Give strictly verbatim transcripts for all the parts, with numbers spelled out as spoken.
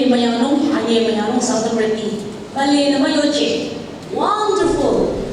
Mayanung, ane mayanung Southern Britney. Bale nama yoche. Wonderful.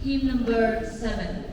Hymn number seven.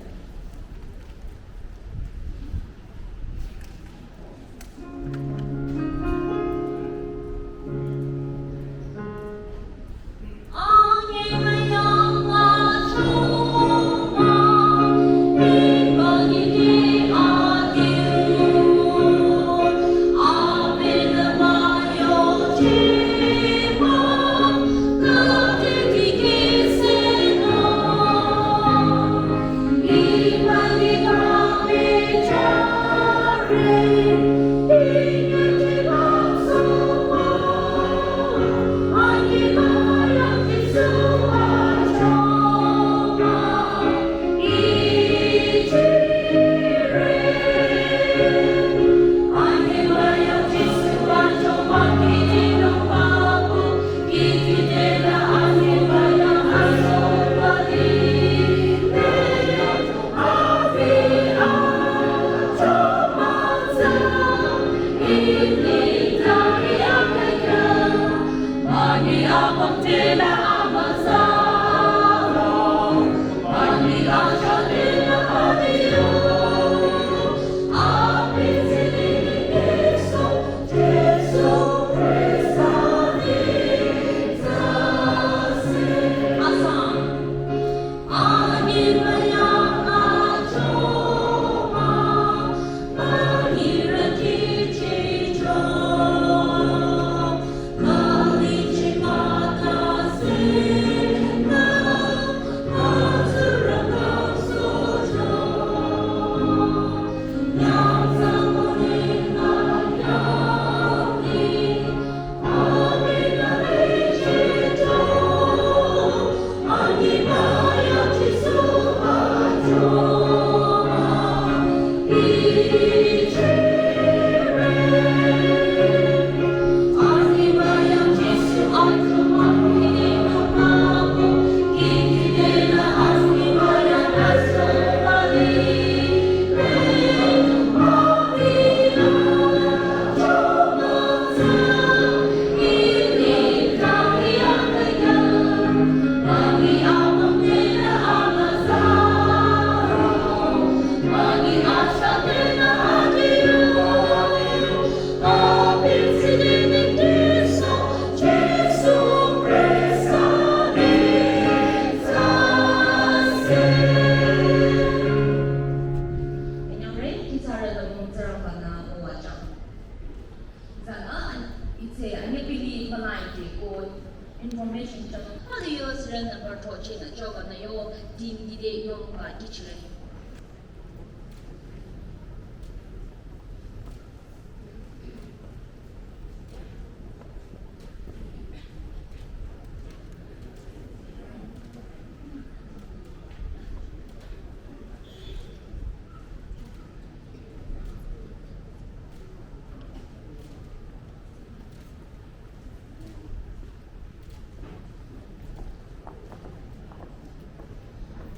Information chang. Hali yo sürü number two china choka na yo din gide yo ba kichire.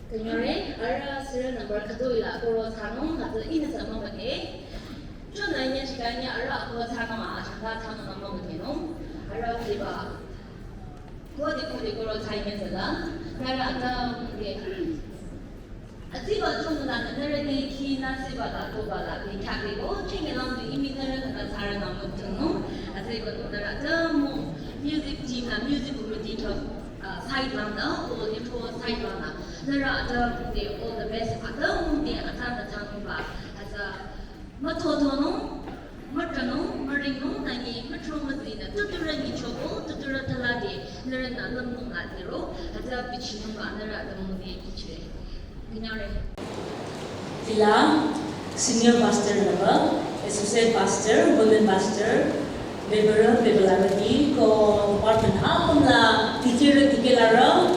Kanyare, ara serial number khüdu ila koro thsanung, khüdu ina sa mama ne. Chona nya shikanya ara koro thsanung a, shaka thsanung mama ne no. Ara diba. Kodi kodi koro thai nya sala. Nara ata ne. Aziba chong la nara ne ki na siba la to ba la ne kya ke ko, ching lang de imi nara na thara na mo tung no. Aziba to nara ata mo music team na music committee to uh, side lang da, o little side lang da. Nara ata de all the best. Ata mo de ata na thang ba. Asa ma to to no, ma to no, ma ring no, na ni ma to ma zi na. Tutura ni chobo, tutura tala de, nara na lam no na de ro. Ata bichi no ba, nara ata mo de kichire. Kinyare. Tila, Senior Pastor naba, Associate Pastor, Women Pastor, Bebera, Bebelarati, ko department apüm la, teacher, teacher lara,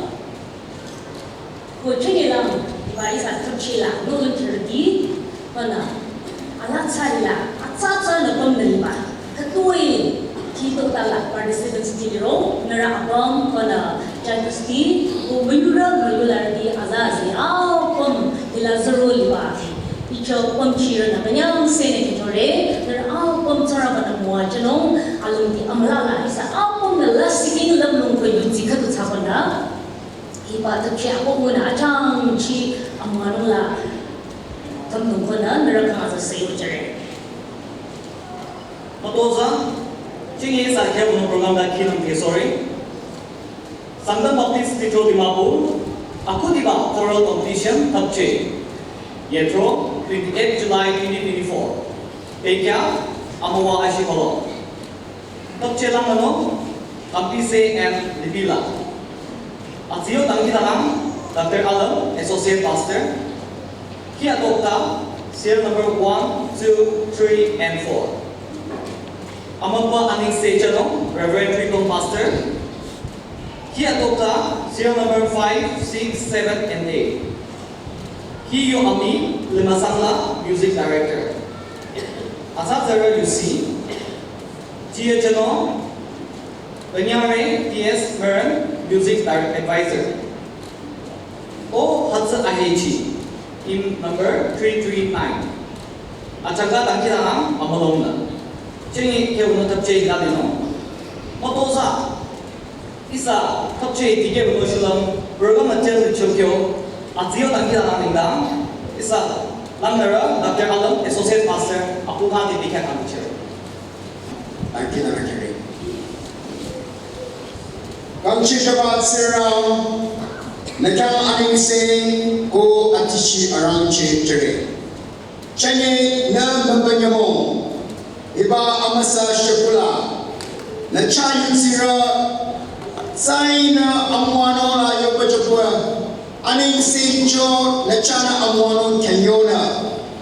ko chenge la, iba isa tupchi la, no interdi, mana, ala tsari la, atsa atsa na pom na iba, katui, ki to tala, participants ti liro, nara apüm, ko na, Jatusti, ko manyura manyula di aza zi, apüm, ila zero liba. Icho pom chira na kanyang sene kitore, nara apüm tsara bana mua chanong, alung di amlala, isa apüm na la siking lam lung ko yutsi katu tsapanda. Iba tu chia ko muna achang sü yojüre. Mütozah, chingi sa kya bunu program da kinung ke sorry. Sangtam Baptist Lithro Dimapur, akhudiba choral competition thapche. Yethro, twenty-eight July twenty twenty-four. Pekya, amüwa ashi kholo. Thapche lang ano, Kampise and Lipila. Atsiyo tangki tangang, Doctor Alam, Associate Pastor. Khi atokta, serial number one, two, three, and four. Amüwa aningse chano, Reverend Tritong Pastor. Khi atokta, serial number five, six, seven, and eight. Khi yo ami, Limasangla, Music Director. Asa zara yusi, G H N O, Banyare T S Meren, Music Direct Advisor. O Hatsa Ahechi, in number three three nine. Achanga tangki tangang amülongna. Chingi ke uno thapche ila dino. Mütozah. Ihsa thapche dikeh uno shulüm. Program atel chokyo. Atsiyo tangki tangang nengdang. Ihsa langnürü Doctor Alam, Associate Pastor, apu kha di bikha kami chero. Thank you, Doctor Kerry. Kangchi Shabbat Tsingrang, nü khyang aningse ko atichi arangcheh jüre. Chünye nü mübünyümong, hiba amüsa shepula, nü chah yutsirü, tsainü amüwanung la yoba jüpü, aningse cho nü chahnü amüwanung khyang yonü.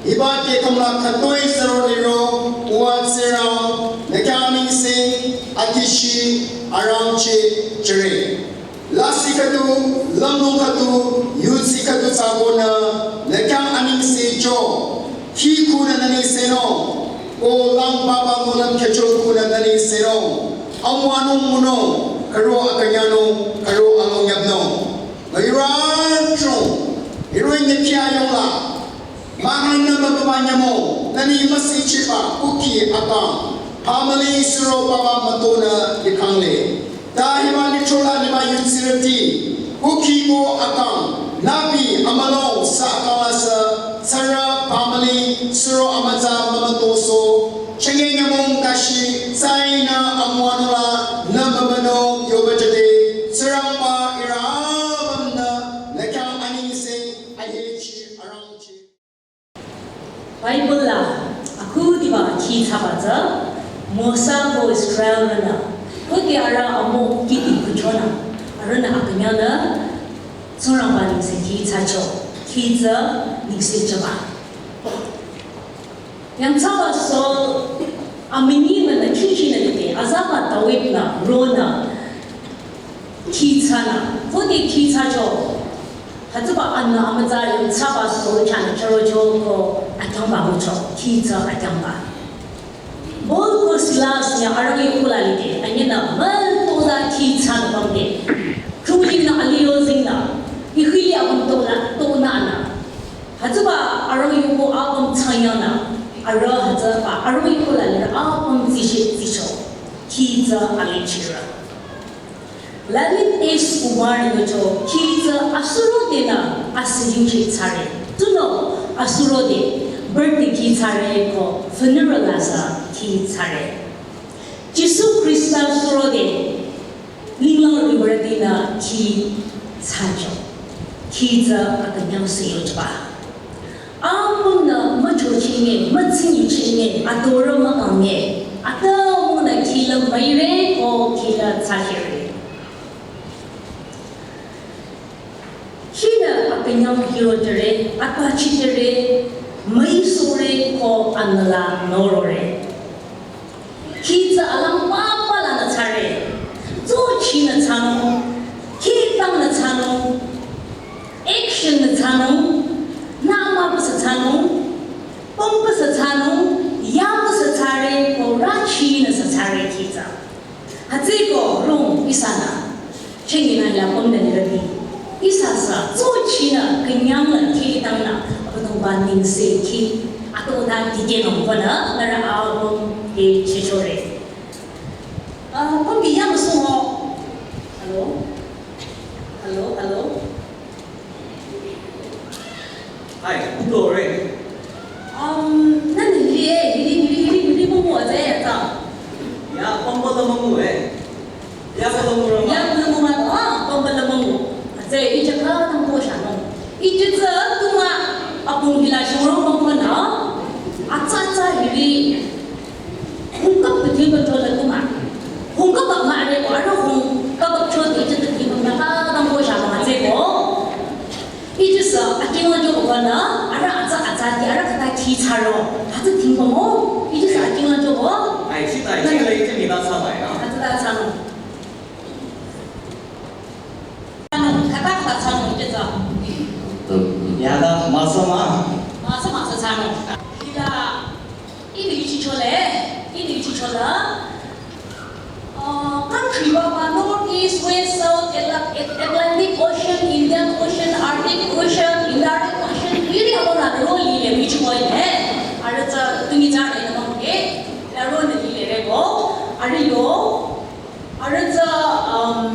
Hiba te kamla khütoi zaro liro, uwa Tsingrang, nü khyang aningse, atichi, arangcheh, jüre. Lasih khüdu, lümlong khüdu, yutsi khüdu tsü konü, nü khyang aningse cho. Khi khunü nü ningsenung, ko lang baba ngunüm khecho khunü nü ningsenung. Amüwanung ngunung, khüro akünyangnung, khüro alongyapnung. Müyurü chung, hiroh-i nü pia yongla. Mahanü mübübünyümong, nüni müsichiba, kuki akang. Family suro baba mütonü yikhangle. Ta hiba nichola nima yutsirüti, kuki ko akang. Nübi amülong sa akang la sü, tsara family suro amütsa mümütoso. Chünye nyümong tashi, tsainü amüwanung la, nü mümünung yoba jüde. Tsingrangba ihrü apümnü, nü khyang aningse, ahechi, arangcheh. Bible la akhudiba khi thsaba tsü, Mosa ko Israelrünü, khode arüh amü kihdi kuchonü, arühnü akünyangnü, Tsingrangba ningse khi thsacho, khi tsü ningse jüba. Yangthsaba Saul, amünyi nünü khi khinü lide, azaba David nü, ronü, khi thsanü, khode khi thsacho, hütsüba anü amütsa yangthsaba Saul khyang chürocho ko akyangba ngucho, khi tsü akyangba. Paul ko Silas nü arüh yukula lide, anyinü mültola khi thsanü pümde, khüulinü aliyo zingnü, ihili apüm tola, tonanü. Hütsüba arüh yuko apüm thsanyangnü, arüh hütsüba arüh yukula lide apüm tsishi tsicho, khi tsü alichirü. Lalip S Kumar nü cho, khi tsü asurodenü asüjingchi thsare. Tunüo asurode, birthday khi thsare ko funeral la sü khi thsare. Jisu Khrista surode, ninglang riwürütinü khi thsacho. Khi tsü akünyang sü yojüba. Apümnü müchochinge, mütsinyichenge, adorü mükhange, atümungnü khila müire ko khila thsahire. Khinü akünyang hirojüre, atbachichire, müisore ko anüla norore. Khi tsü alang papa lanü thsare. Tsochinü thsanung, khitang nü thsanung, action nü thsanung, nü mübüsü thsanung, pümpüsü thsanung, yabüsü thsare, ko rachinü sü thsare khi tsü. Hütsüeko rung ihsanü. Chünye nü la pümnü lirüti. Ihsa sü, tsochinü, künyangnü, khitangnü, Abüdongba ningse khi, ato ta dikehnung konü, nührü apüm te chechore. Ah, pümbi yamüsung ho. Hello? Hello, hello? Hi, who do already? Um, Eh, hiri, hiri, hiri, hiri, müngu, atse, atsa. Ya, pamba la müngu, eh. Ya, pamba la müngu. Ya, pamba la müngu, ah, pamba la müngu. Atse, ijaka, tang ko sha no. Ijitsa, tuma, apung hila, shurong, müngu na. Atsa, atsa, hiri. Hungkap betul betul la tuma. Hungkap bak ma re ko, ara hungkap bak chot, ijitsa, tuma, tang ko sha no, atse ko. Ijisü akinglang jüba konü, arüh atsa atsa ti, arüh khüta thi thsaro, hütsü thingba mo, ijisü akinglang jüba. Ai, chita, chita, ite mi da thsa bai na. Hütsüta thsanung. Thsanung, khüta khüta thsanung, ijisü. Ya da, masa ma. Masa masa thsanung. Hila, ini ichi chole, ini ichi chola. Uh, country baba, North, East, West, South, Atla-, At-, Atlantic Ocean, Indian Ocean, Arctic Ocean, Indirect Ocean, iri abona role lile, which point hai? Arüh tsü tumi tsü re na mong ke, la role lile re bo, arüh yo, arüh tsü, um,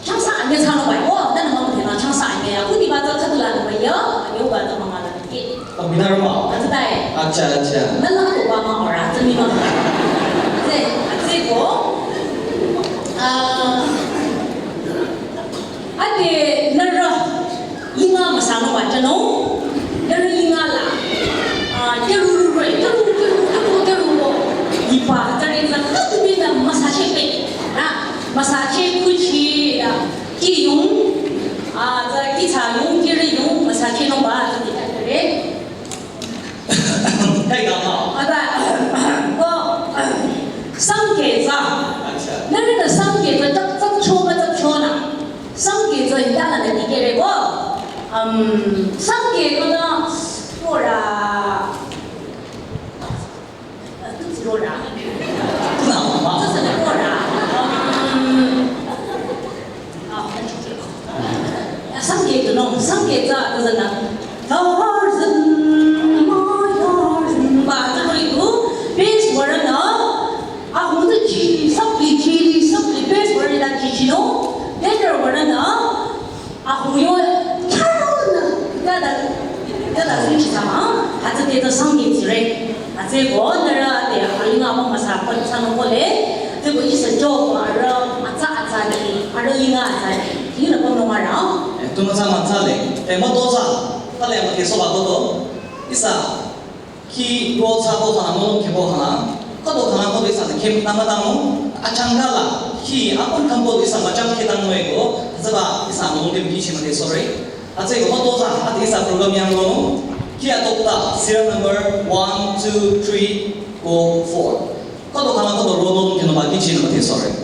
changsa anye thsanung bai, oh, na na mong ke na changsa anye ya, kuni ba tsü khüdu la na bai ya, anye ba tsü mong la ke. Computer ma? Atsa tai. Acha, acha. Nala ko ba ma ora, atsa mi ma. Atse, atse ko. Ah, ade nara linga masa no ba chano. Nara linga la. Ah, teru ru ru, teru, teru, teru, teru ko. Ipa, tari za, tu mi na masa che pe. Na, masa che kuchi la. Ki yung. Ah, za ki cha yung, ki ri yung, masa che no ba, za ki ta re. Kai ga ma. Aba, ko, sangke za. Acha. Nari na sangke za, tak, tak cho ba, tak cho na. Sangke za, ida na, na dikeh re ko. Um, sangke ko na, ko ra. Uh, tu zi ko ra. Na, ma. Tu zi ko ra. Um, ah, na chu ke. Sangke tu no, sangke za, tu zi na. Tarzan, my Tarzan, ba, za ko itu, best wara na, ah, hung tu chi, sap li, chi li, sap li, best wara na, chi, chi no, better wara na, ah, hung yo, Tarzan, ya da, ya da, sun chi sa ma, hütsü te ta sangke zi re. Atse ko nara te alinga mo masa ko thsanung ko le, te ko isa jo ko arüh atsa atsa ni, arüh linga atsa ni, yina ko no mara. Eh, tu masa masa le, eh, mo to sa, ta le mo ke so ba ko to, isa, ki ro sa ko sa mo ke bo ha, ko to sa ko to isa ke na ma ta mo, achang ka la, ki apun kam ko isa ma chang ke ta mo e ko, sa ba isa mo ke bi chi ma ke, sorry. Atse ko to za, ati isa program yang lo, ki ato ta, serial number one, two, three, ko four. Ko to kana ko to ro no, kino ba ki chi no te, sorry.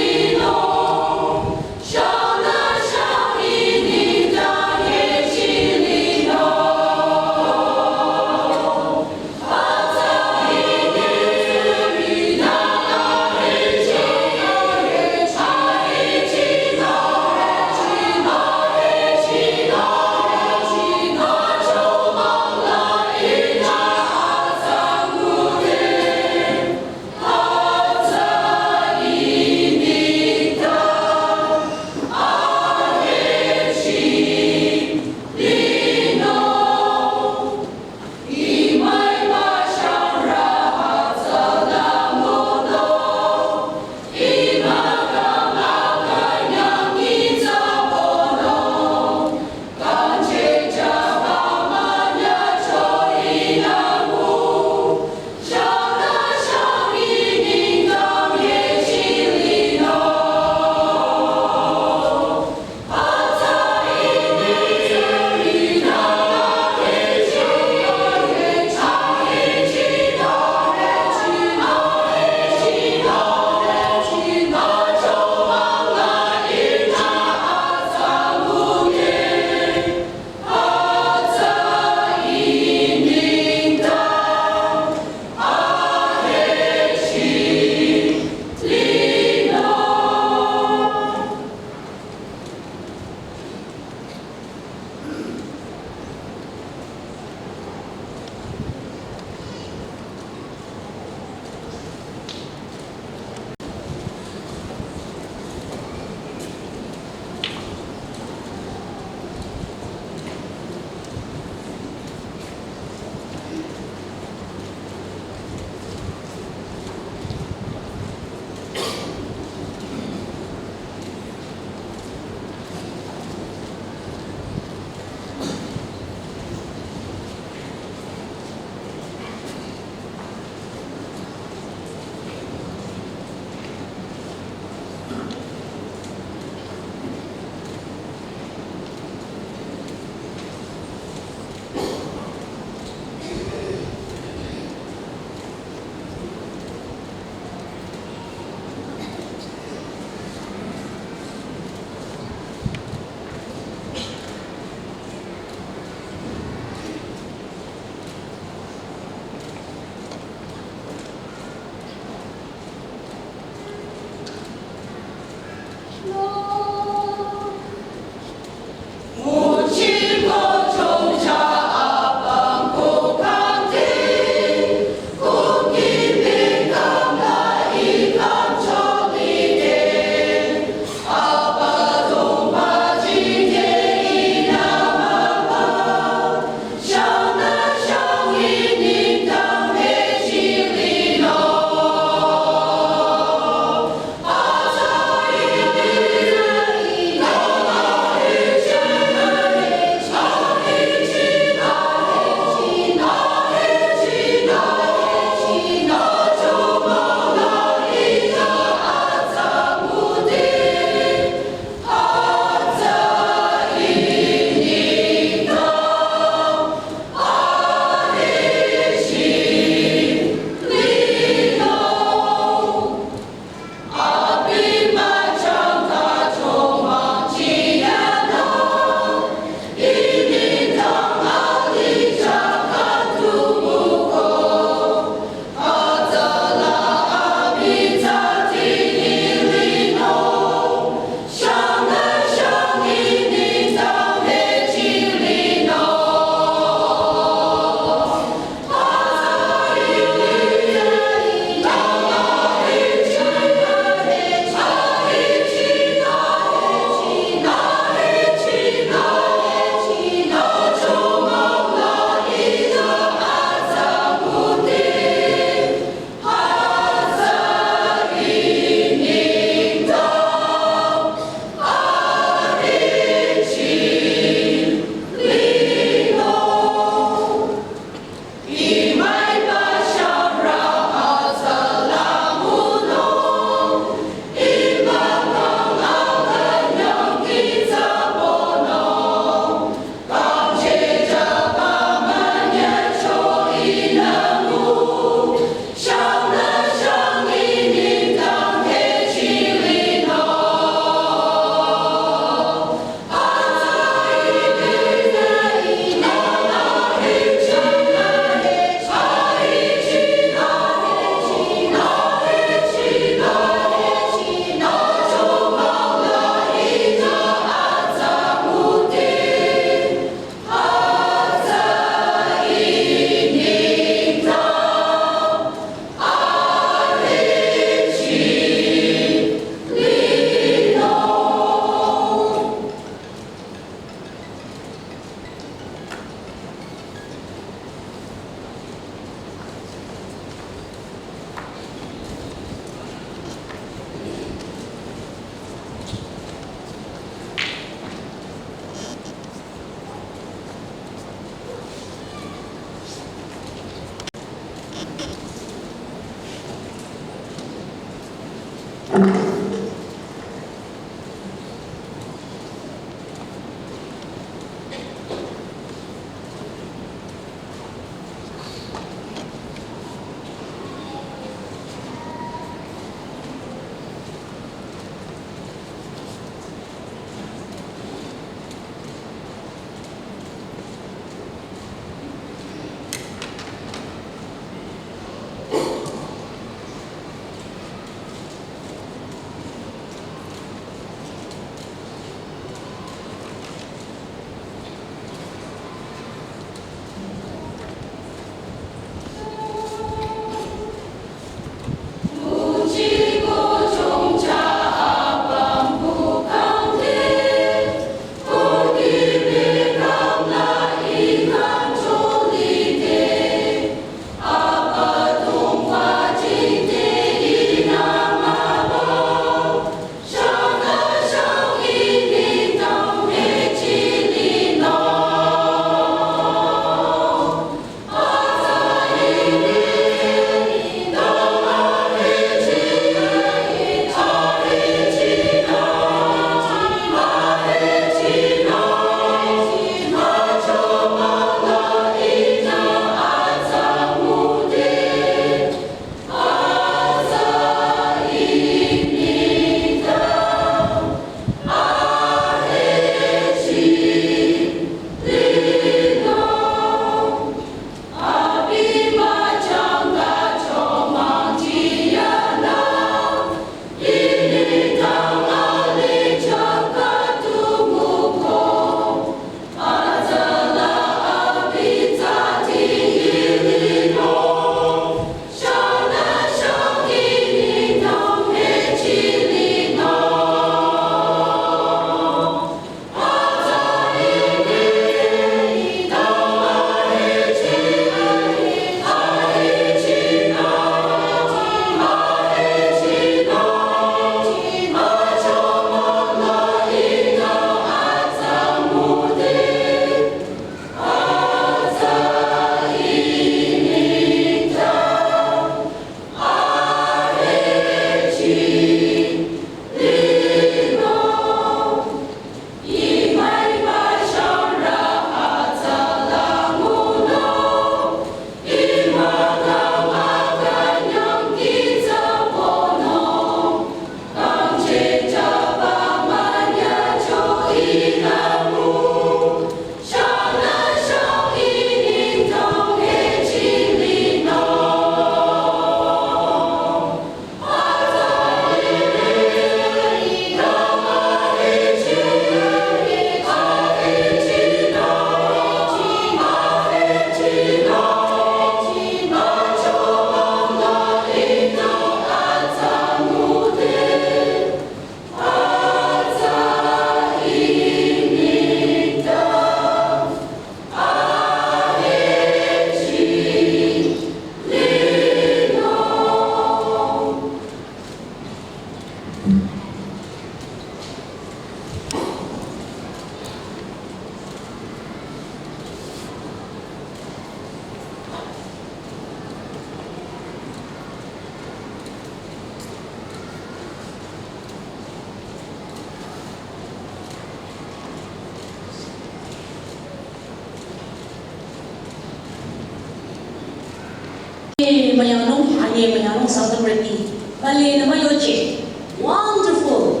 Mayang nung, ane mayang nung Southern Bretney. Bale na mayoche. Wonderful.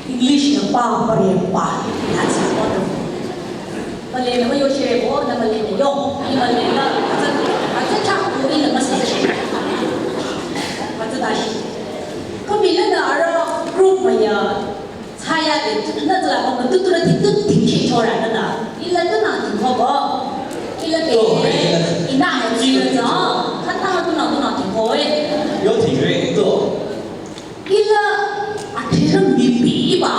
English na pa, pa re pa. That's wonderful. Bale na mayoche bo, na bale na yo. Ni bale na, atsa, atsa cha ko ni na masa sa. Atsa dashi. Kami na na ara group maya. Chaya de, na zala ko tu tu na ti tu ti che chora na na. Ila tu na ti ko ko. Ila ke. Ina na ji na za. Kata tu na tu na ti ko e. Yo ti re to. Ila a ti ram bi bi ba.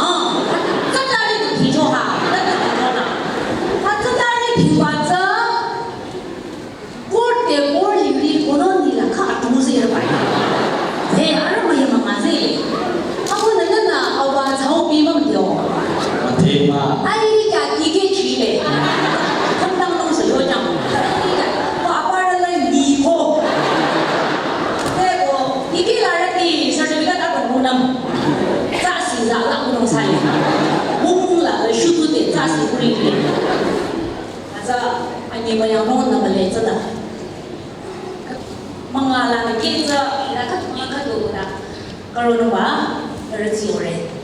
Kata re tu ti cho ha. Kata tu na. Kata re ti ba za. Kor te kor liri kono nila kha atumu se bai. He, ara maya mama se. Ako na na na, awa chao pi mam tio. Mate ma. Ai ri kya ti ke chi le. Tham tang nung se yo jang. Ai ri kya, ko apara la ni ko. He ko, ti ke la ra ti certificate apa ngunam. Sa si la la ngunam sa le. Mung la, shu tu te, sa si kuri le. Atsa, ani mayang nung na bale tsada. Mangala na ke tsa, ila khat, mangala khat do na. Karo nung ba, na ritsi ore.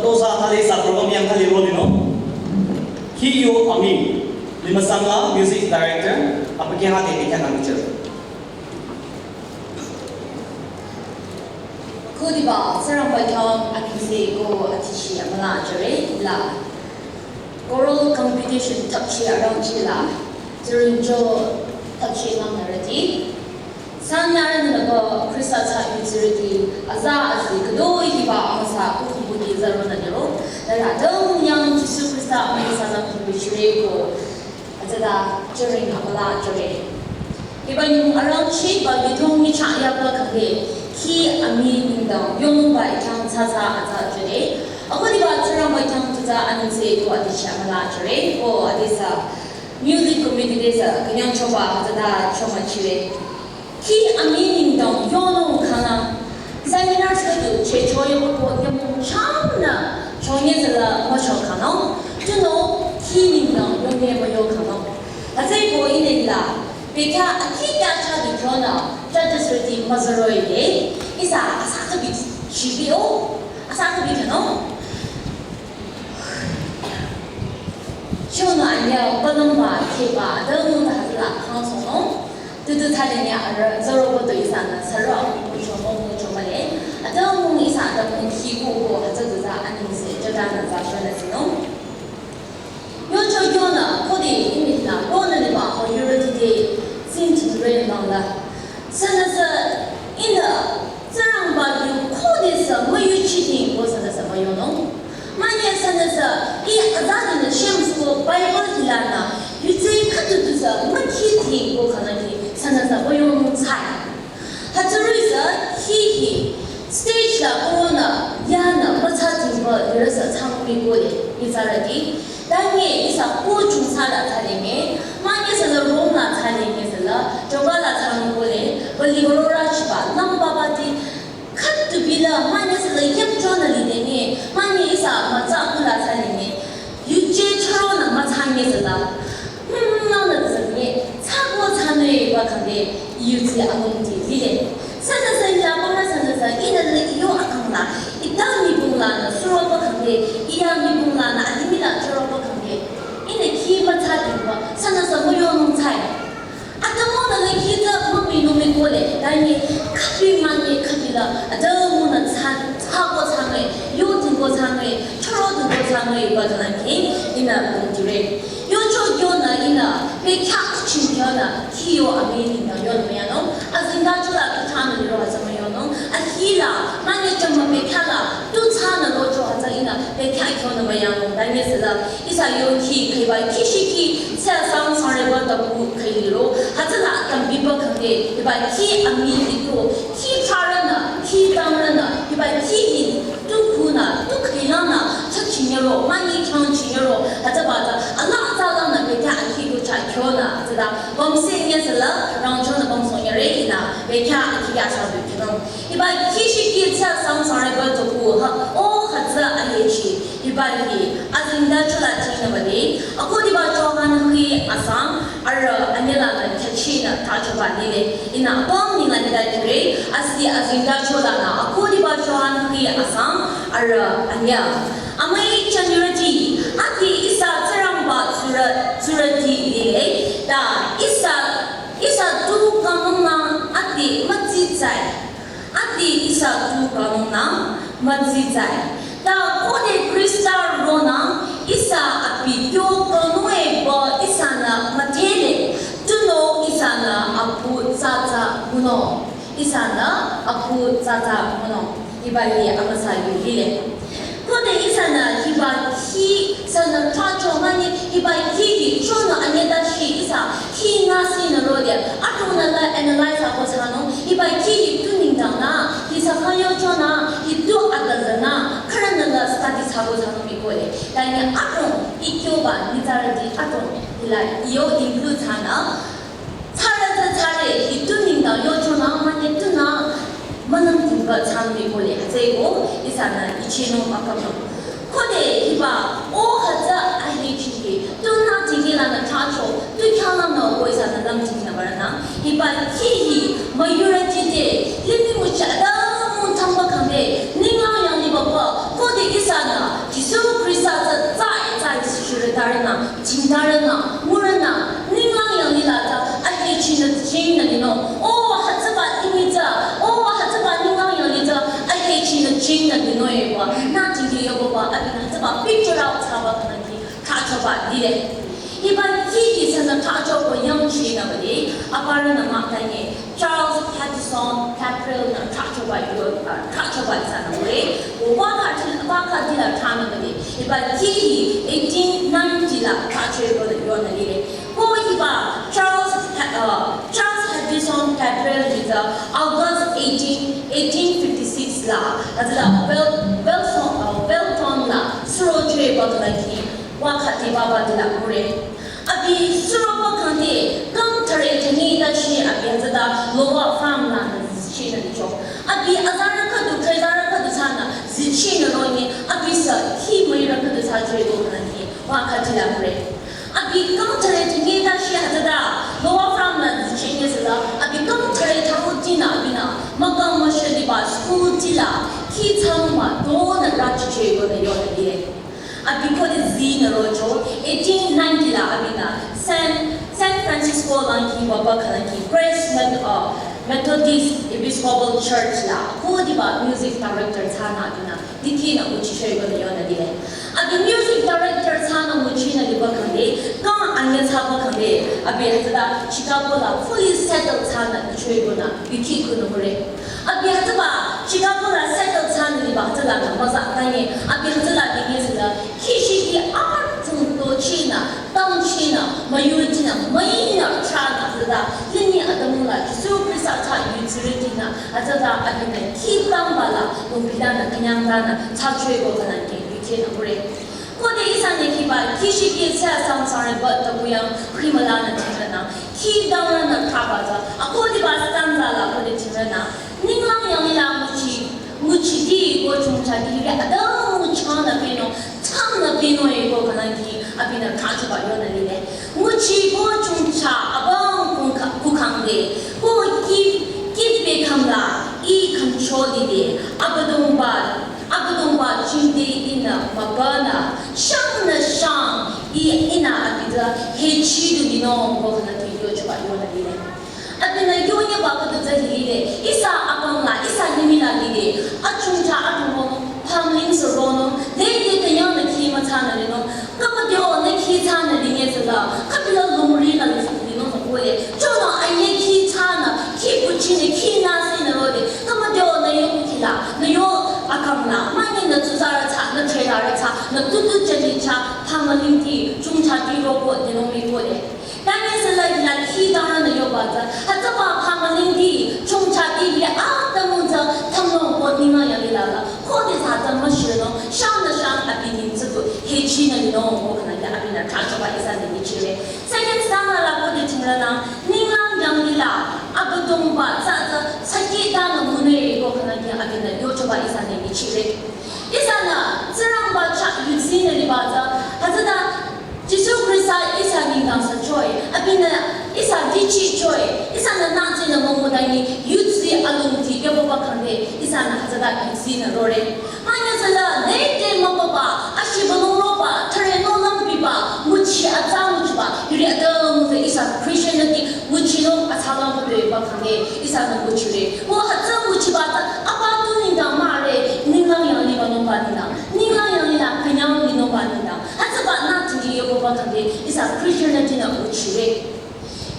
Tosa thali sa program yang thali ro dino. Khi yo ami, Limsangla music director, apa kya hate kya kami chal. Khodiba, Tsingrangba khyang anengse ko atishi amüla jüre la. Choral competition thapchi arangchi la. Tsingrangcho thapchi ngangnürüti. Sanyarü nünüba Khrista thsa yutsürüti. Aza azi khüdo hiba amüsa kukhumbuki zarona niro. Dara dong yang Jisu Khrista amüsa la kukhumbuki jüre ko. Atsüta jüring amüla jüre. Hiba nyung arangchiba yudong michah yaba kangde, khi ami nengdang yongba ikyang tsatsa atsa jüre. Akhodiba Tsingrangba ikyang tuta anengse ko atishi amüla jüre. Ko atisa music committee desa künyangchoba atsüta chomachire. Khi ami nengdang yonung khanglang, seminar thsüdu checho yobo ko yamung chamnü chonye zala macho khanglang, tunüo khi nengdang yonye mayo khanglang. Atsü ko inengla, bekya akhi kya cha du kyonü, cha disreti mazaroi de, ihsa asa kabi chibi o, asa kabi kano. Chonü anya banamba keba, dang da la khangsonung. Tutu thali nya ara zoro boto ihsa nü saro mucho mo mucho male. Ata mung ihsa ata mung khi ko ko ata tuta anengse jüta nü za shona sinung. Yocho yonü khode inengla ronü liba ho yurüti de sing to the rain mangla. Sünüsü inü Tsingrangba yu khodesü müyuchiding ko sünüsü müyonung. Manye sünüsü, i azadinü shemsko Bible hilanü, yutse khüdu dusü mükhiti ko khanaki sünüsü boyong tsai. Hütsürüsü hihi stage la corona yanü mütsa tingba yurüsü tsangmi kole, yitsarati. Tanye ihsa ko chungsa la tsalenge, manye sünü room la tsalenge sünü, joga la tsangmi kole, bali gorora chiba, nang baba di, Khüdu bila manye sünü yep chonü lidenge, manye ihsa mütsa kula tsalenge. Yuje choro nü mütsanye sünü. Hmm, nang nü zanye, tsako tsanwe ba kande, yuzi amung di lile. Sünüsü ila mama sünüsü inü le yo akangla, ita mi bungla nü suro ba kande, iya mi bungla nü alimila choro ba kande. Inü khi mütsa di ba, sünüsü müyo nung tsai. Atamonü le khita mami numi kole, tanye kapi manye kapila, atamonü tsa, tsako tsanwe, yotinko tsanwe, chorotinko tsanwe, ba tsanwe, inü kumtire. Yocho yonü inü, bekya kuchim yonü, kiyo ameni nü yonü meyano, azinga chula kuchanü liro azama yono, ahila, manye chama bekya la, tu tsanü locho aza inü, bekya kyonü meyano, tanye sila, Ihsa yo khi, hiba khi shi khi, sa sang sang re ba ta ku khai liro, hütsüla tambiba khangde, hiba khi ami ito, khi tharana, khi tangrana, hiba khi hi, tu kuna, tu khailana, cha chinyaro, mani khang chinyaro, hütsüba ta, ala ta lana, bekya akhi ko cha kyona, hütsüla, bamse nya sala, rangchona bamso nya re ina, bekya akhi ya sa bu kino. Hiba khi shi khi sa sang sang re ba ta ku, ha, o hütsü aye chi. Hiba hi, azingda chula chingnü bade, akhodiba Johan hui asang, ara anyela nü khyachinü tachoba lile, inü apam nila nida kire, asi azingda chula nü, akhodiba Johan hui asang, ara anya. Amai chanirati, ati ihsa Tsingrangba tsura, tsurati lile, ta ihsa, ihsa tu kangnung nü ati mütsitsai. Ati ihsa tu kangnung nü mütsitsai. Ta khode Khrista ronü ihsa abi kyo kangnung e ba ihsanü müdhele. Tunüo ihsanü apu tsatsa ngunung. Ihsanü apu tsatsa ngunung. Hiba hi amüsa yu lile. Khode ihsanü hiba khi sünü tracho mani hiba khi hi chonü anyeta shi ihsa khi nga sinü rode atunü la analyze ako sanung hiba khi hi tu nengdang nü hi sa khayo chonü hi tu atazanü kharanü la study sako sanung mi kole. Tanye atung ikyoba nizarüti atung hila iyo include sanü Tsara tsü tsare, hi tu nengdang yochonü, mane tunü, münang tingba tsangmi kole, hütsüeko, ihsanü ichinung akapang. Khode hiba, o hütsü ahechi hi, tunü tingila nü tacho, tu khyala nü o ihsanü lam tingnü barana. Hiba khi hi, majority de, limih mücha da mung tangba kangde, ninglang yang liba ba, khode ihsanü, chingnü linung. O, hütsüba imitsa. O, hütsüba ninglang yalitsa. Ahechi nü chingnü linung eba. Nü tinggi yoba, abinü hütsüba picture out thsaba kanangki. Thrachoba lile. Hiba kihdi sünü thrachoba yangchinü bade. Aparünü mah tanye. Charles Hutchinson Cabrel nü thrachoba yo, uh, thrachoba ihsanü ngure. Waka, waka dila thranü bade. Hiba kihdi eighteen ninety la thrachoba yonü lile. Ko hiba Charles, uh, Charles Hutchinson Cabrel hi tsü August eighteen, eighteen fifty-six la, hütsüla Wel-, Welson, uh, Wellington la, surochoba kanangki, waka diba ba dila ngure. Abi suroba kangde, kang thüre thangi tashi abi hütsüta Lower Farm la nü zichinü licho. Abi azarü khüdu, trezarü khüdu thsanü zichinü ronyi, abi sü, hi müirü khüdu thsachoba kanangki, waka dila ngure. Abi kang thüre thangi tashi hütsüta Lower Farm la zichinye süla, abi kang thüre tharutinü abinü, mükang müshaliba school tila, kih thsanung mah, donü rachichoba nü yonü lile. Abi khode zinü rocho, eighteen ninety la abinü, San, San Francisco lang ki waba kanangki, Grace Met-, uh, Methodist Episcopal Church la, khodiba music director thsanü abinü, dikehnü nguchichoba nü yonü lile. Abi music director thsanü nguchinü liba kangde, kang anye thsaba kangde, abi hütsüta Chicago la fully settled thsanü ichoba nü, dikeh khunü ngure. Abi hütsüba Chicago la settled thsanü liba hütsüla nü müza tanye, abi hütsüla dikeh süla, kihshiki aparü tsungto chinü, tang chinü, müyurütinü, müinü thranü hütsüta, limih atümung la, Jisu Khrista tsü yutsirütinü, hütsüta abinü kih tangba la, lungbilanü, künyanglanü, thsachoba kanangki, dikehnü ngure. Khode ihsanü hiba, kihshiki sü samsare ba tabuyang, khimülanü thingrünü, kih dangrünü thrabatsü, akhodiba stanza la khode thingrünü, ninglang yanglila nguchi, nguchiti ko chungchati hiri adang nguchanü peno, changnü peno eko kanangki, abinü thrachoba yonü lile. Nguchi ko chungcha abang kukha-, kukhangde, ko kih, kih pekhamla, i control lide, Abüdongba, Abüdongba chingde ihnü mübünü, shangnü shang, i ihnü abidü, hechi du linung ko kanangki yochoba yonü lile. Abinü yonyeba khüdu tsü hilile, ihsa apang la, ihsa limih la lide, achungcha atungonung, pamling suronung, lede künyangnü kih müthsanü linung, kamadio nü kih thsanü linye süla, khübila lungri la linung nü kole, chonü anye kih thsanü, kih kuchinü, kih nüsinü rode, kamadio nü yo kukila, nü yo akang la, manye nü tsuzarü thsa, nü threlarü thsa, nü tutu jali thsa, pamling ti, chungchati roko, linung mi kole. Tanye süla hila kih dangrünü yobatsü, hütsüba pamling ti, chungchati hiri atümung tsü, thangnung ko ninglang yanglila la, khode thsa tsü müshirünung, shangnü shang abi ning tsüku, hechinü linung ko kanangki abinü thrachoba ihsanü nyichire. Second stanza la khode thingrünü, ninglang yanglila, Abüdongba tsü tsü, saki danü mune ko kanangki abinü yochoba ihsanü nyichire. Ihsanü, Tsingrangba chah yutsinü libatsü, hütsüta, Jisu Khrista ihsa nengdang süchoe, abinü ihsa dichichoe, ihsanü nangtsinü mümüdani yutsi alungti kebaba kangde, ihsanü hütsüta yutsinü rore. Manye süla, lede mübüba, ashiba nung roba, thüre nung langbiba, nguchi atsa nguchiba, hiri atümung tsü ihsa Christianity nguchinung atsalang khüdu ba kangde, ihsanü nguchire. Ko hütsü nguchiba tsü, apa tu nengdang mahre, ninglang yangliba nungba nengdang. Ninglang yanglila künyang linungba nengdang. Hütsüba nü tinggi yoba kangde ihsa Christianity nü nguchire.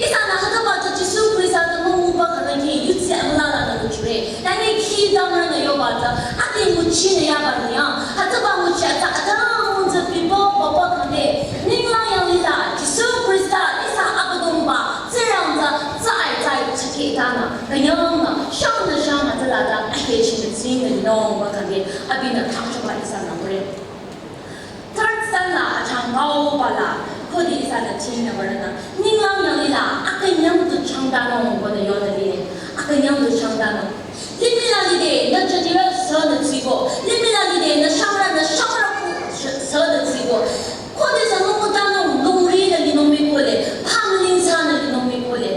Ihsanü hütsüba tsü Jisu Khrista tsü mümüba kanangki yutsi amüla lanü nguchire. Tanye kih dangrünü yobatsü, ade nguchinü yaba niyang. Hütsüba nguchi atsa atümung tsü bibo baba kangde. Ninglang yanglila Jisu Khrista ihsa Abüdongba Tsingrang tsü tsai tsai chake tanü. Künyangnü, shangnü shang hütsüla ta ahechinü tsingnü linung ba kangde abinü thrachoba ihsanü ngure. Third stanza la achangkauba la, khode ihsanü thingnü barünü, ninglang yanglila, akünyang tu changdanung ko nü yonü lile, akünyang tu changdanung. Limih la lide, nü jadira sünü tsiko, limih la lide, nü shangrü, nü shangrü ku, sünü tsiko. Khode sü mümüdanung, lungri nü linung mi kole, pamling thsanü linung mi kole.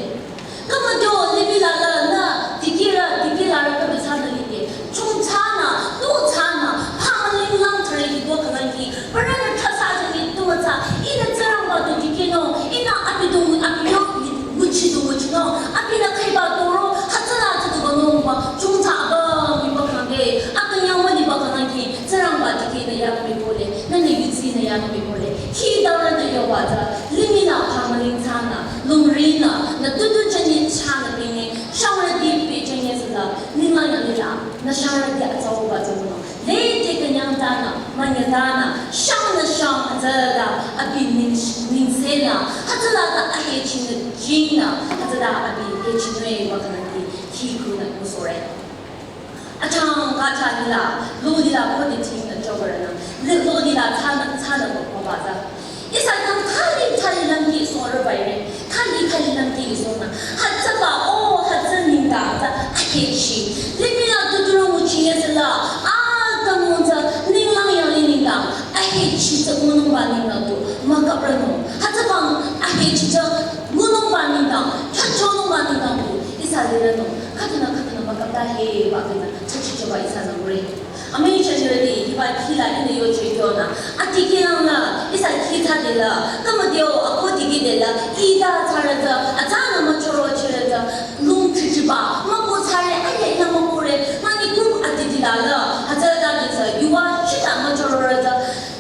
Kamadio limih la la nü, dikirü, dikirü rü khüdu thsanü lide. Chungthsanü, tuthsanü, pamling lang thüre hido kanangki. Barünü thasa jani tumütsa, ihnü Tsingrangba du dikehnung, ihnü abi du, abi yo, nguchi du nguchinung, abi Shangrü te atsauba tsü nü. Lede künyang tanü, manya tanü, shangnü shang hütsüla abi ning, nengsenü, hütsüla ta ahechinü jingnü, hütsüla abi hechinü ba kanü ki, ki kunü kusore. Achang kacha lila, lo lila kode jingnü chobarnü, lo lila tsana, tsana ko ba za. Ihsa kang thali thali lümkhi sore baire, thali thali lümkhi sonü. Hütsüba, oh, hütsü nengdang tsü ahechi. Limih la tuturü nguchi yesela, ah, tamung tsü ninglang yanglih nengdang ahechi tsü ngunungba nengdang tu, mükapranung. Hütsüba ahechi tsü ngunungba nengdang, chachonungba nengdang tu, ihsa liranung. Khüdunü, khüdunü mükapta he, ba khüdunü, chachichoba ihsanü ngure. Amii chanyurüti, hiba khila ihnü yocheh kyonü. Adikehlangnü, ihsa khi thsadela, kümüdeo, ako dikehde la, ita thsarüta, atsanü müchoro chirüta, lung chichiba, müko thsare, aye ina mükore, mani group adidila la, hütsüta nisa, yuva, shita müchororüta,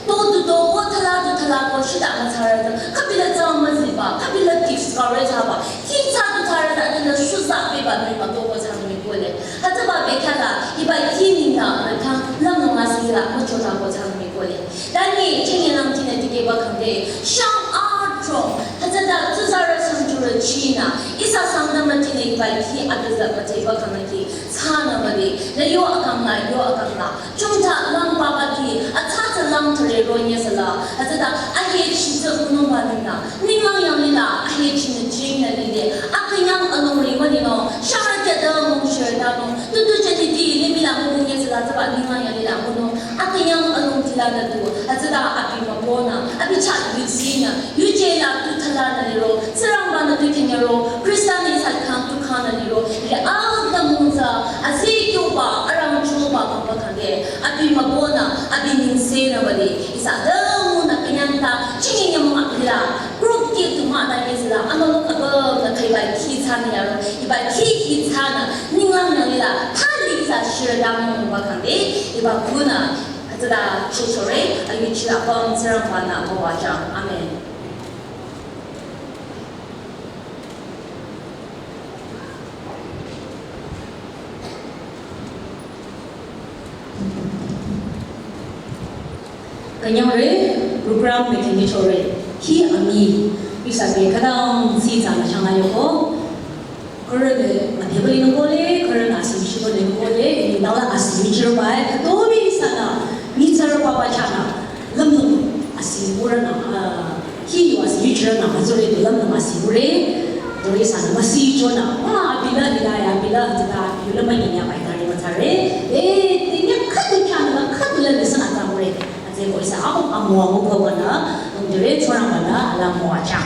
to tu to, ko thala tu thala, ko shita müthsarüta, khübila tsang müziba, khübila discourage haba, khi thsa tu thsarüta, atinü shuza beba, nima to ko thsa nimi kole. Hütsüba bekhyah la, hiba khi nengdang, rükhang, lümnung asila, müchota ko thsanung mi kole. Tani, chingi lang tinü tikehba khangde, shang adrong, hütsüta, tsuzarü sangchurü chinü, ihsa Sangtamrütinü hiba khi atüza müteba khangde, thsanü bade, la yo akang la, yo akang la, chungta lang papa khi, atsa tsa lang thare ro nyesela, hütsüta, ahechi tsü ngunungba nengdang, ninglang yanglih la, ahechinü jingnü lile, akünyang alongri münino, sharü kya da mung shirü da mung, tutu jadidi, limih la mung yesela, tsüba ninglang yanglih la mung, akünyang alongdi lanü tu, hütsüta abi mübonü, abi chah yuzinü, yuje la tu thalanü liro, Tsingrangbanü tu khenyero, Khrista-nü ihsa khyang tu khanü liro, le alta mung tsü, azi kyoba, arangchoba, kamba khangde, abi mübonü, abi nengsenü bade, ihsa düngunü künyang ta, chingi nyamung akila, group ki tu mah ta yesela, amülung abang na khaiba khi thsanü yaro, hiba khi khi thsanü, ninglang yanglih la, thali tsü shirü dang mung ba khangde, hiba kunü, hütsüta chuchore, ayuchila pang Tsingrangbanü müwajang. Amen. Künyangre, program meeting chore, khi ami, ihsa be khütang si tsang changa yoko, khürünü, ma table ino kole, khürünü asi michiro le kole, ini dala asi michiro bai, khütobi ihsanü, nyitsarü papa chana, lümnung asi murünü, ah, khi yo asi yuchirünü, mazore tu lümnung asi mure, dore ihsanü masi chonü, ah, abila, ila ya, abila, hütsüta, yula manyanya bai tari müthsare, eh, tinya khüdu chana, khüdu la listen ata mure, atse ko ihsa amu, amu, amu ko bana, um, dore chonü bana, ala mo acha.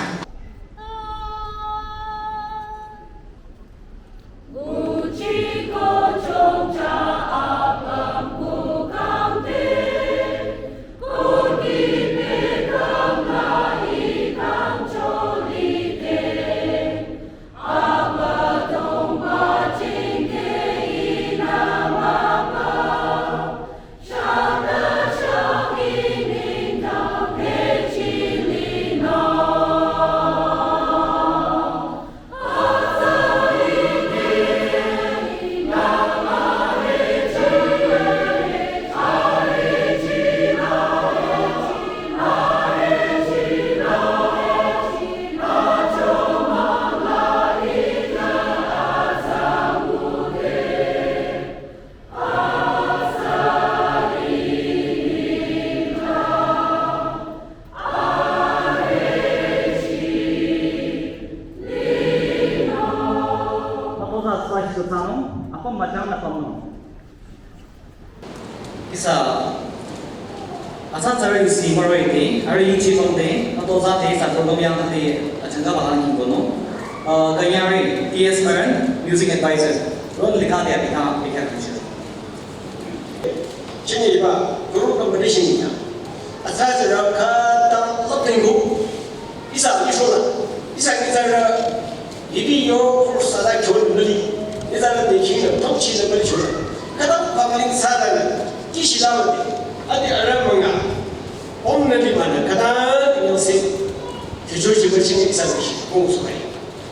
Ihsa, atsa tsarü isi müroi te, arüh yuchi pang te, ato za te, sa program yang te, achangka bahan ki kono. Uh, künyangre, T S Maran, music advisor. Ron likha te abhi tha, likha kuch. Chini ba, group competition ya. Atsa tsarü khütang lap tengu. Ihsa, ihsa la. Ihsa ki tsarü, ibi yo, kursa la kyo nuli. Ihsa la de chini, top chini nuli chini. Khütang public sa la na. Kishi la ma de. Adi arüh manga. Om nuli ma na. Khütang yo se. Kyo chini, chini, ihsa la. Kung su kai.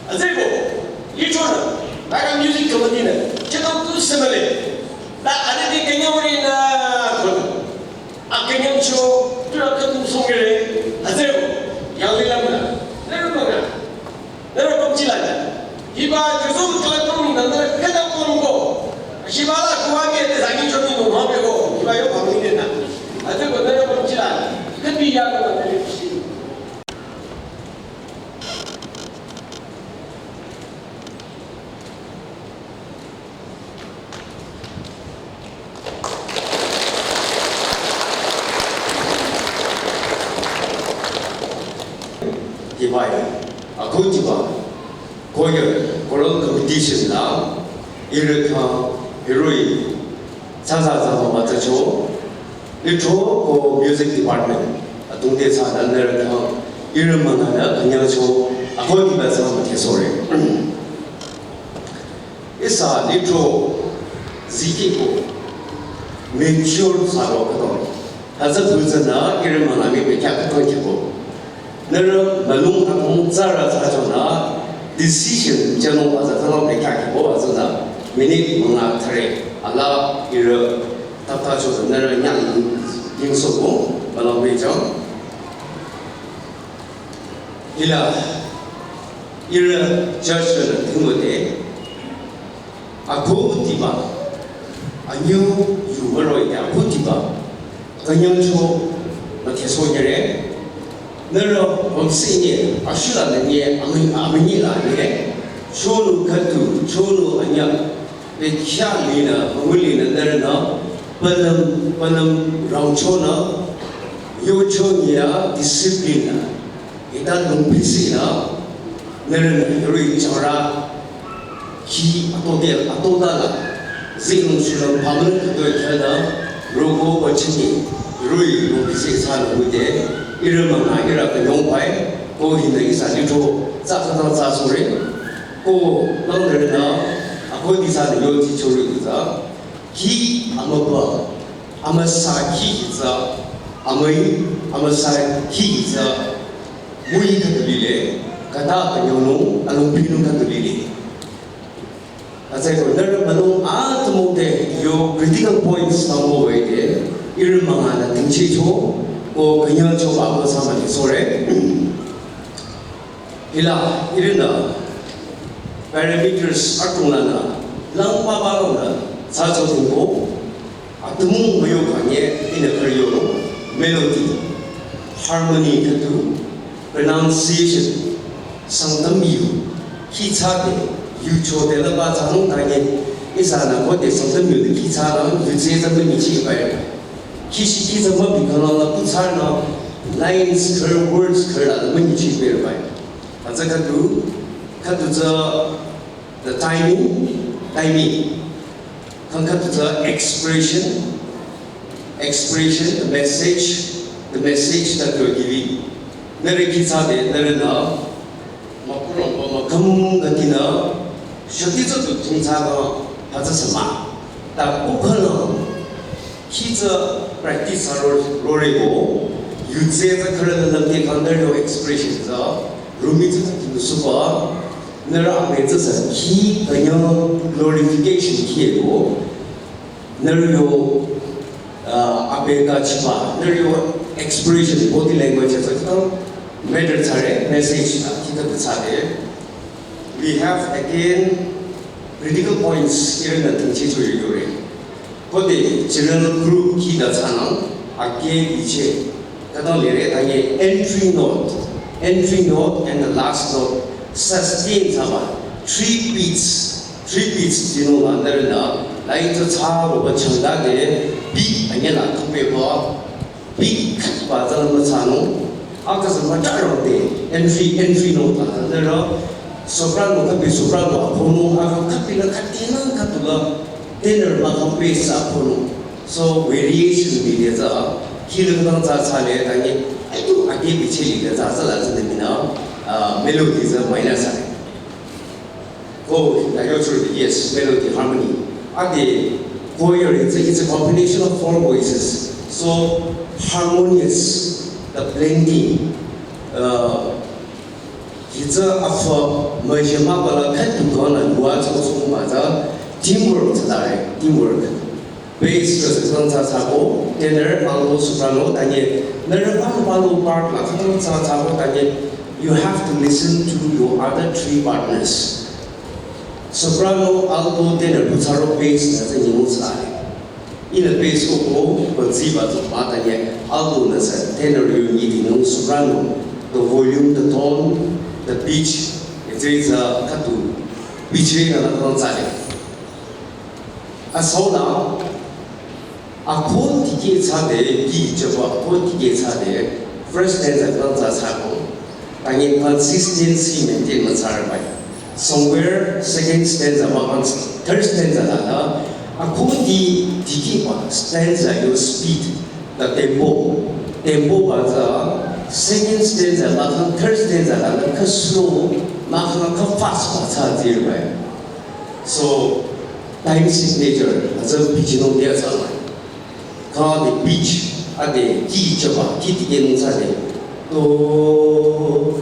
Azeko, ihsa la. Naga music committee na. Chito tu semale. Ta anüti künyangre nü khon. Akünyangcho, tura khütu songre, azero, yanglila mü. Nührü mü. Nührü pümchila. Hiba Jisu kala tong nü nührü khüta pümko. Shibala kuwa ke te zangi chomi no mabeko. Hiba yo pamine na. Azeko nührü pümchila. Khüti ya ko nührü shi. Hiba ya, ako hiba, choir, choral competition la, ihrü khyang, hiroh-i, tsatsa tsatsa mama tsacho, litro ko music department, atungte tsü nü nührü khyang, ihrü münga nü künyangcho, ako hiba tsü mama thesore. Ihsa litro zikiko mature thsaro khütong. Hütsü pütsünü ihrü münga mi bekhyah khütong khyüko. Nührü mülung atong tsara tsachonü decision chünung baza khütong bekhyah khyüko batsünü minute münga thüre. Ala ihrü taptacho nührü nyang yingsohko mülung bechang. Hila, ihrü judge nü tingwüde, ako hiba, anyu yu müro ya ako hiba, künyangcho, müthesoh nyere, nührü wamsi nye, ashula nü nye, amü-, amünyi la nye, chonu khütu, chonu anya, Bekhyah linü, müngu linü, nührünü, pünüm, pünüm rangchonü, yocho nyia discipline nü, hita lungpisinü, nührünü, yuri chara, khi atode, atodala, zinung shulung pamün khütoi khyanü, roko bachini, yuri lungpisi thsanü ngude, ihrü münga ihrü künyangpai, ko hinü ihsa litro, tsatsa tsatsa sore, Ko, nang nührünü, ako disa nü yo ji chori disa. Khi amüba, amüsa khi hitsa, amüi, amüsa khi hitsa. Mui khüdu lile, khüta anyonung, alungpinung khüdu lile. Atsai ko nührü mülung atümung te yo critical points nang mo wei te, ihrü münga nü tingchicho, ko künyangcho ba ko sa mani sore. Hila, ihrünü parameters atung lanü, lang papa lanü, tsatsa tungko, atümung müyo kanye, ihnü khürü yoro, melody, harmony khüdu, pronunciation, Sangtam yu, khi tsade, yu chode la ba tsanung tanye, ihsanü khode Sangtam yu de khi tsala, yu tse tsa münyichi bai. Khi shi khi tsa mübi khala la ku tsala, lines khürü, words khürü la münyichi bai. Hütsü khüdu, khüdu tsü the timing, timing. Khang khüdu tsü expression, expression, the message, the message that you're giving. Nührü khi tsade, nührünü, mükurangba mükam gatinü, shati tsü tu tung tsaka, hütsü sema. Ta kukhala, Khi tsü practice thsaro roreko, yutse tsü khürü lümte khandar yo expression tsü, rumi tsü tsü kinu suba, nührü ape tsü tsü khi kanya glorification khi eko, nührü yo, uh, ape ka chiba, nührü yo expression, body language tsü khütang matter thsare, message ta, khi ta tsü tsare. We have again critical points ihrünü tingchi chori yore. Khode general group khi da thsanang ake biche. Khütang lere tanye entry note, entry note and the last note sustain thsaba three beats, three beats dino la nührünü lai tsü thsaba ba changdade beat anyela tupe ba Beat khüdu ba tsü müthsanung, aka tsü mütarode, entry, entry note la, nührü soprano khübi soprano akhonung, aka khübi la khütinü khüdu la, tenor ba khübi sa akhonung. So variation bi de tsü, khi la khütang tsü thsale, tanye, aitu ake biche li de tsü, tsü la tsü de mina, ah, melody tsü minor thsale. Oh, I got through the, yes, melody, harmony. Ade, choir, it's a, it's a combination of four voices. So, harmonious, the blending. Uh, it's a, of, uh, mejema bala khüdu gana, yua tsong tsong ba tsü, teamwork tsü tare, teamwork. Bass rü khütang tsü thsako, tenor, alto, soprano, tanye, nührü palu palu part la khütang tsü thsako, tanye, you have to listen to your other three partners. Soprano, alto, tenor, bu thsaro bass nü tsü nyümong thsale. Ihnü bass ko ko, ko ziba zo ba tanye, alto nü tsü tenor yo nyi di nung soprano, the volume, the tone, the pitch, et cetera khüdu, pitch rü nü la khütang thsale. Asau la, akho tikeh thsade, kih jüba akho tikeh thsade, first stanza khütang tsü thsako. Tanye consistency maintain müthsare bai. Somewhere second stanza mah kang third stanza la la, akho ti tikeh ba stanza yo speed, the tempo. Tempo ba tsü second stanza mah kang third stanza la la kha slow, mah kang kha fast ba thsa zire bai. So, time signature, hütsü pitch nung dia thsala. Kha de pitch, ade kih jüba, kih tikeh nung thsade. To,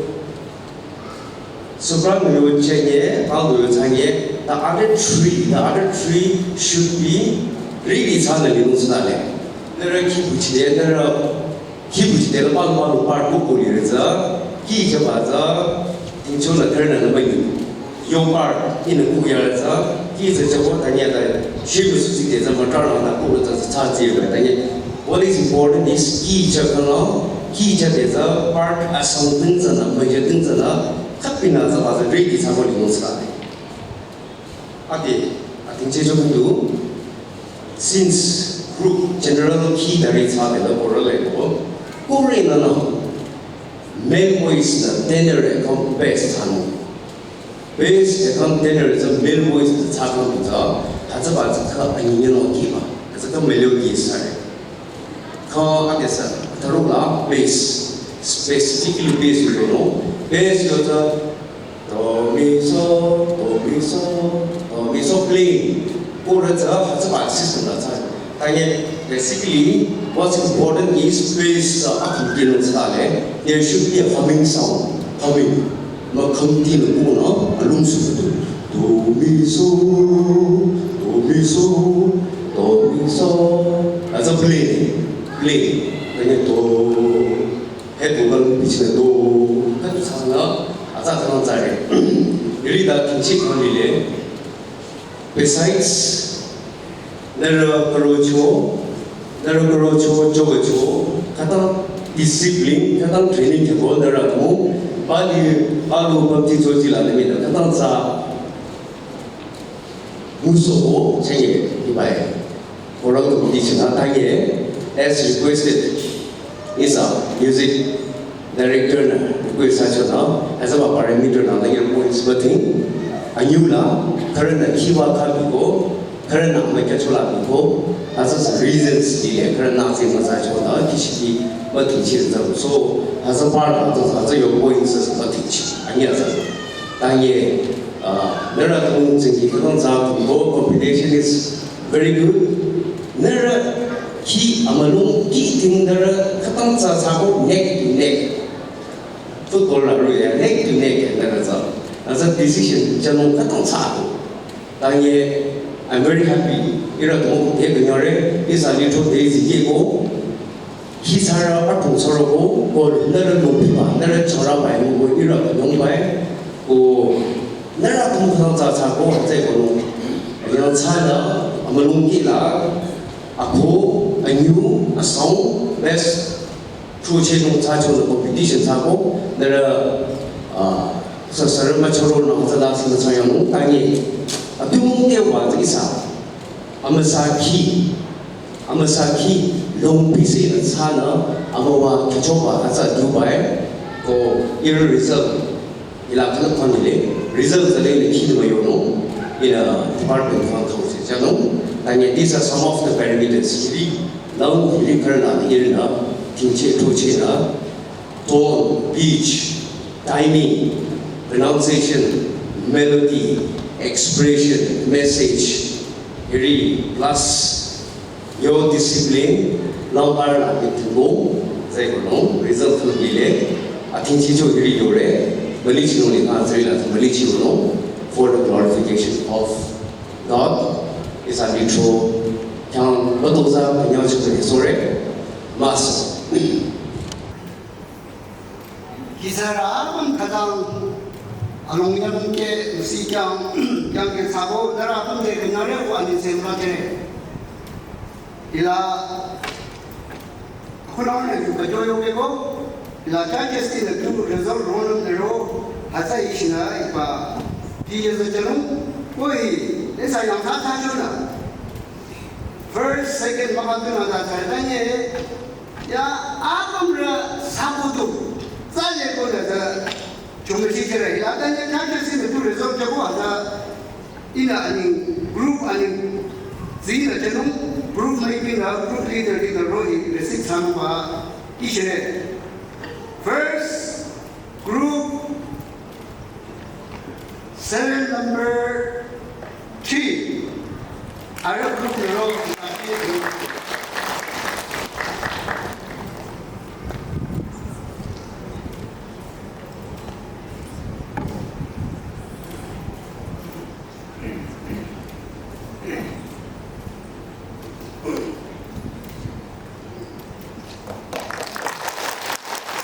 soprano yo chenye, alto yo thsanye, the other three, the other three should be really thsanü linung thsale. Nührü kih bu chide, nührü kih bu chide la palu palu part bu ko lire tsü, kih jüba tsü, tingcho la terne nü ba yu. Yo part, ihnü ku yare tsü, kih tsü jüko tanye ta, shi bu su tside tsü, ma tra la na ku tsü, tsü, tsü, tsü, tanye. What is important is kih jü khang, kih jüde tsü, part asang ting tsü nü, ma jü ting tsü nü, khapinü tsü ba tsü, really thsako linung thsale. Ade, ating che jüko du, since group general key dari thsade la ko rale ko, ko re nü nü, male voice nü tenor e kang bass thsanung. Bass e kang tenor tsü male voice nü thsa kang tsü, hütsüba tsü kha anyi nyi nung kihba, hütsü kha melody thsare. Kha ade sü, thüro la bass, specifically bass yo no, bass yo tsü, do, mi, so, do, mi, so, do, mi, so, plain. Ko rü tsü, hütsüba system la tsü. Tanye, basically, what's important is bass tsü akhi kinung thsale, there should be a humming sound, humming. Ma khamti nü ko nü, alung su du. Do, mi, so, do, mi, so, do, mi, so. Hütsü plain, plain. Tanye do, head vocal pitch nü do, hütsü thsanü, hütsü thsanü thsare. Iri da kingchi kang lile. Besides, nührü karo cho, nührü karo cho, jüba cho, khütang discipline, khütang training khyako nührü atümung, bali, balu bapti cho jila nü mi nü, khütang tsü, muso ko, chenye, ibai. Choral competition ha tanye, as requested, ihsa music director nü request thsachonü, hütsüba parameter nü la your points bathing, anyi la, khürünü khiba kha biko, khürünü mükya chola biko, hütsü sü reasons lile, khürünü tsü müthsachonü, kishiki bathing chi tsü. So, hütsü part, hütsü, hütsü your points sü bathing chi, anyi hütsü. Tanye, uh, nührü atümung tsingki khütang tsü ko competition is very good. Nührü khi amülung khi ting nührü khütang tsü thsako neck to neck. Football la ro ya neck to neck nührü tsü. Hütsü decision thsanung khütang thsako. Tanye, I'm very happy. Ihrü atümung te künyare, ihsa litro te zikeko. Hi thsarü atümung thsarü ko, ko nührü nungpiba, nührü chora bai nung ko ihrü nung bai, ko nührü atümung khütang tsü thsako, hütsü ko nung. Yang thsanü, amülung khi la, akho, anyi, asang, best, throcheh nung thsachonü competition thsako, nührü, ah, sü sürü müchoro nü hütsü la sü müchayang nung, tanye, atümung te wa tsü ihsa. Amüsa khi, amüsa khi, longpi se nü thsanü, amüwa kyachoba hütsü Dubai, ko ihrü result, ila kala kwan le, result zale le khi nü mayo no, ila department kwan kau se jano, tanye these are some of the parameters, hiri, lau hiri khürünü, ihrünü, tingche, thoche nü, tone, pitch, timing, pronunciation, melody, expression, message, hiri plus your discipline, lau arüh la ke tingbo, zai ko long, result khüdu bile, ating chi cho hiri yore, müli chi long ni ka zai la, müli chi long, for the glorification of God, is a litro Yang betul sa yang cukup sore. Mas. Kisara apüm kadang along yang ke si yang yang ke sabo dara apüm de kenare ko ani semba ke. Ila Khunang ne yu ka joyo ke ko. Ila judges ti ne tu result ronum ne ro. Hasa ishina ipa. Di yeza janung. Koi. Esa yang sa sa jona. First, second, maka tu na ta ta ta nye. Ya, apüm ra sabu tu. Sa ye ko na ta. Chungme si chere. Ila ta nye judges ti ne tu result jago hasa. Ina ani group ani zina janung group mai pina group leader leader rohi basic sampa ishire. First group serial number three. Ara group ro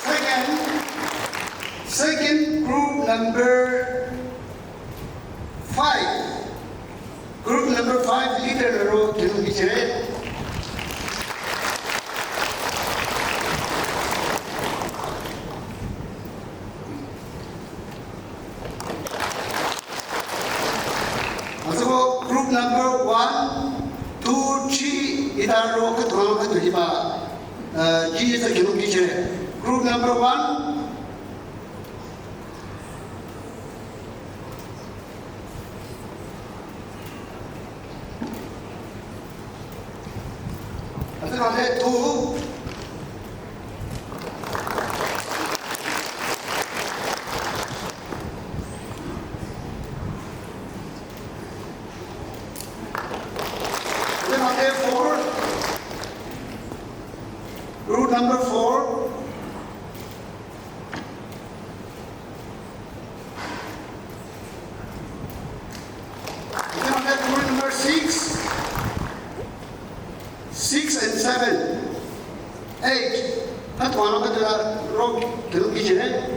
Second, second group number five. Group number five leader ro tenu bichire. Asübo group number one, two, three, ita ro khütang khütu hiba, uh, ji ita kinung kiche. Group number one. Ate mate two. Ate mate four. Group number four. Ate mate group number six. Six and seven. Eight. Khütang khütu la ro tenu kiche ne.